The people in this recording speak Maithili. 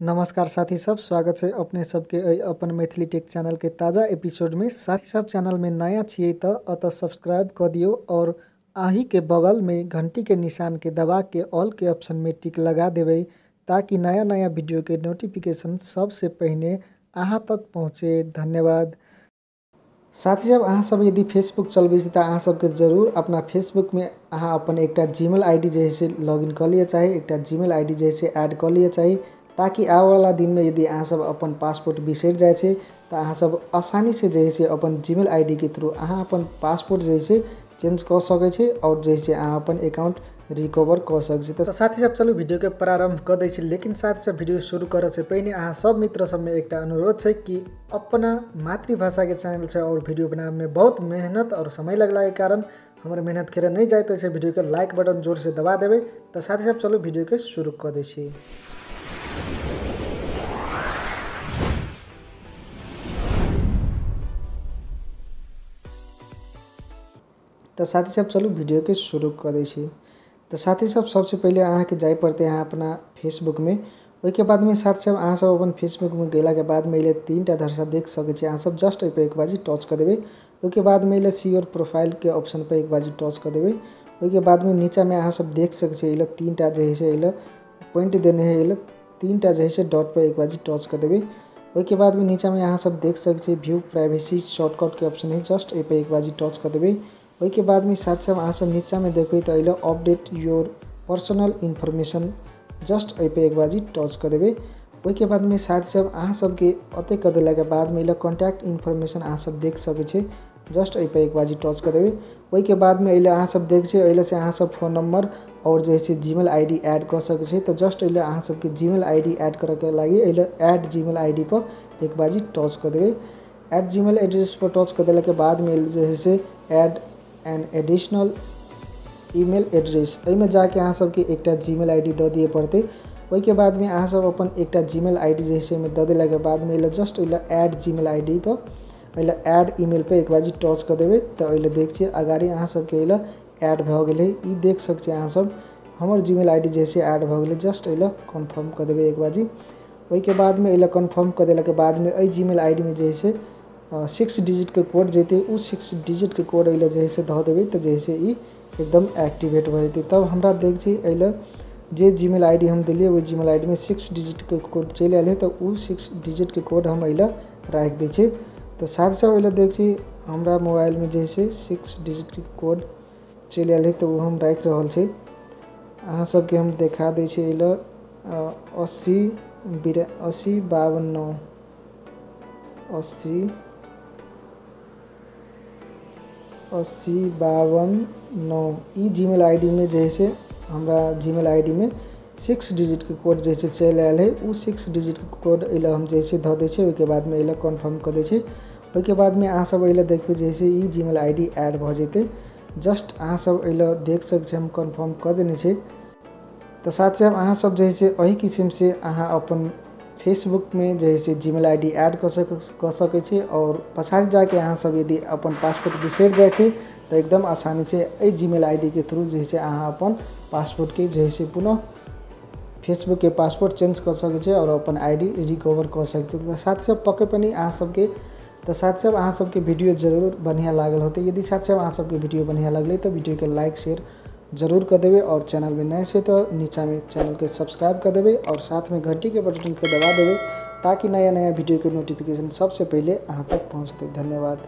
नमस्कार साथी सब, स्वागत है अपने सबके एहि अपन मैथिली टेक चैनल के ताज़ा एपिसोड में। साथी सब चैनल में नया छियै तो अतः सब्सक्राइब कर दियो और आही के बगल में घंटी के निशान के दबा के ऑल के ऑप्शन में टिक लगा देबै ताकि नया नया वीडियो के नोटिफिकेशन सबसे पहले अहाँ तक पहुँचे। धन्यवाद। साथी सब, अहाँ सब यदि फेसबुक चलबै छी तऽ अहाँ सबके जरूर अपना फेसबुक में अहाँ अपन एकटा जीमेल आईडी जे है लॉगिन कऽ लिअ चाही, एकटा जीमेल आईडी जे है ऐड कऽ लिअ चाही, ताकि आबे वाला दिन में यदि अहाँ सब अपन पासपोर्ट बिसरि जाइ छै तऽ अहाँ सब आसानी से जे है अपन जीमेल आईडी के थ्रू अहाँ अपन पासपोर्ट जे है चेंज कऽ सकै छी और जे है अहाँ अपन अकाउंट रिकवर कऽ सकै छी। तऽ साथी सब चलू वीडियो के प्रारंभ कऽ दै छी। लेकिन साथी सब वीडियो शुरू करऽ से पहिने अहाँ सब मित्र सब में एकटा अनुरोध छै कि अपना मातृभाषा के चैनल छै और वीडियो बनाबे में बहुत मेहनत और समय लगला के कारण हमर मेहनत खेरे नहीं जाइत छै, वीडियो के लाइक बटन जोर से दबा देबै। तऽ साथी सब चलू वीडियो के शुरू कऽ दै छी। तऽ साथी सब चलू वीडियो के शुरू कऽ दै छी। तऽ साथी सब सबसे पहिले अहाँके जाय पड़तै अहाँ अपना फेसबुक में। ओहिके बाद में साथी सब अहाँ सब अपन फेसबुक में गेला के बाद में तीन टा धरसा देख सकै छी, अहाँ सब जस्ट एहि पर एक बाजी टच कऽ देबै। ओहिके बाद में एलै सी your profile के ऑप्शन पर एक बाजी टच कऽ देबै। ओहिके बाद में नीचा में अहाँ सब देख सकै छी एलै तीन टा जे है एलै पॉइंट देने है, एलै तीन टा जे है डॉट पर एक बाजी टच कऽ देबै। ओहिके बाद में नीचा में अहाँ सब देख सकै छी व्यू प्राइवेसी शॉर्टकट के ऑप्शन है, जस्ट एहि पर एक बाजी टच कऽ देबै। ओहिके बाद में साथ सब अहाँ सब नीचा में देखबै तऽ अइलो update your personal information, just एहि पर एक बाजी टच कऽ देबै। ओहिके बाद में साथ सब अहाँ सबके अते कऽ देला के बाद में अइलो कॉन्टैक्ट इन्फॉर्मेशन अहाँ सब देख सकै छी, जस्ट एहि पर एक बाजी टच कऽ देबै। ओहिके बाद में अइलो अहाँ सब देख छी अइलो से अहाँ सब फोन नंबर और जे है जीमेल आईडी ऐड कऽ सकै छी। तऽ जस्ट अइलो अहाँ सबके जीमेल आईडी ऐड करऽ के लागि अइलो ऐड जीमेल आईडी पर एक बाजी टच कऽ देबै। ऐड जीमेल एड्रेस पर टच कऽ देला के बाद में जे है से add an additional email address, एहिमे जाके अहाँ सबके एकटा जीमेल आईडी दऽ दिए पड़तै। ओहिके बाद में अहाँ सब अपन एकटा जीमेल आईडी जे है एहिमे दऽ देला के बाद में अइलो जस्ट अइलो ऐड जीमेल आईडी पर अइलो ऐड ईमेल पर एक बाजी टच कऽ देबै। तऽ अइलो देख छियै अगाड़ी अहाँ सबके अइलो ऐड भऽ गेलै, ई देख सकै छियै अहाँ सब हमर जीमेल आईडी जे है ऐड भऽ गेलै। जस्ट अइलो कन्फर्म कऽ देबै एक बाजी। ओहिके बाद में अइलो कन्फर्म कऽ देला के बाद में एहि जीमेल आईडी में जे है 6 डिजिट के कोड जैते, उ 6 डिजिट के कोड अइलो जे है धऽ देबै तऽ जे है ई एकदम एक्टिवेट भऽ जेतै। तब हमरा देख छी अइलो जे जीमेल आईडी हम देलियै ओहि जीमेल आईडी में 6 डिजिट के कोड चलि आयल है, तऽ उ 6 डिजिट के कोड हम अइलो राखि दै छी। तऽ साथ साथ अइलो देख छी हमरा मोबाइल में जे है 6 डिजिट के कोड चलि आयल है, तऽ ओ हम राखि रहल छी। अहाँ सबके हम देखा दै छी अइलो 80 82 52 9 80 80 52 9 ई जीमेल आईडी में जे है हमरा जीमेल आईडी में 6 डिजिट के कोड जे है चलि आयल है, उ 6 डिजिट के कोड अइलो हम जे है धऽ दै छी। ओहिके बाद में अइलो कन्फर्म कऽ दै छी। ओहिके बाद में अहाँ सब अइलो देखबै जे है ई जीमेल आईडी ऐड भऽ जेतै। जस्ट अहाँ सब अइलो देख सकै छी हम कन्फर्म कऽ देने छी। तऽ साथ साथ अहाँ सब जे है एहि किसिम से अहाँ अपन फेसबुक में जे है जीमेल आईडी ऐड कऽ सकै छी और पछाड़ी जाके अहाँ सब यदि अपन पासपोर्ट बिसरि जाइ छी तऽ एकदम आसानी से एहि जीमेल आईडी के थ्रू जे है अहाँ अपन पासपोर्ट के जे है पुनः फेसबुक के पासपोर्ट चेंज कऽ सकै छी और अपन आईडी रिकवर कऽ सकै छी। तऽ साथ साथ पक्के पनि अहाँ सबके तऽ साथ साथ अहाँ सबके वीडियो जरूर बढ़िआँ लागल होतै। यदि साथ साथ अहाँ सबके वीडियो बढ़िआँ लगलै तऽ वीडियो के लाइक शेयर जरूर कर देबै और चैनल में नए छै तो नीचा में चैनल के सब्सक्राइब कर देबै और साथ में घंटी के बटन के दबा देबै ताकि नया नया वीडियो के नोटिफिकेशन सबसे पहले अहाँ तक पहुँचतै। धन्यवाद।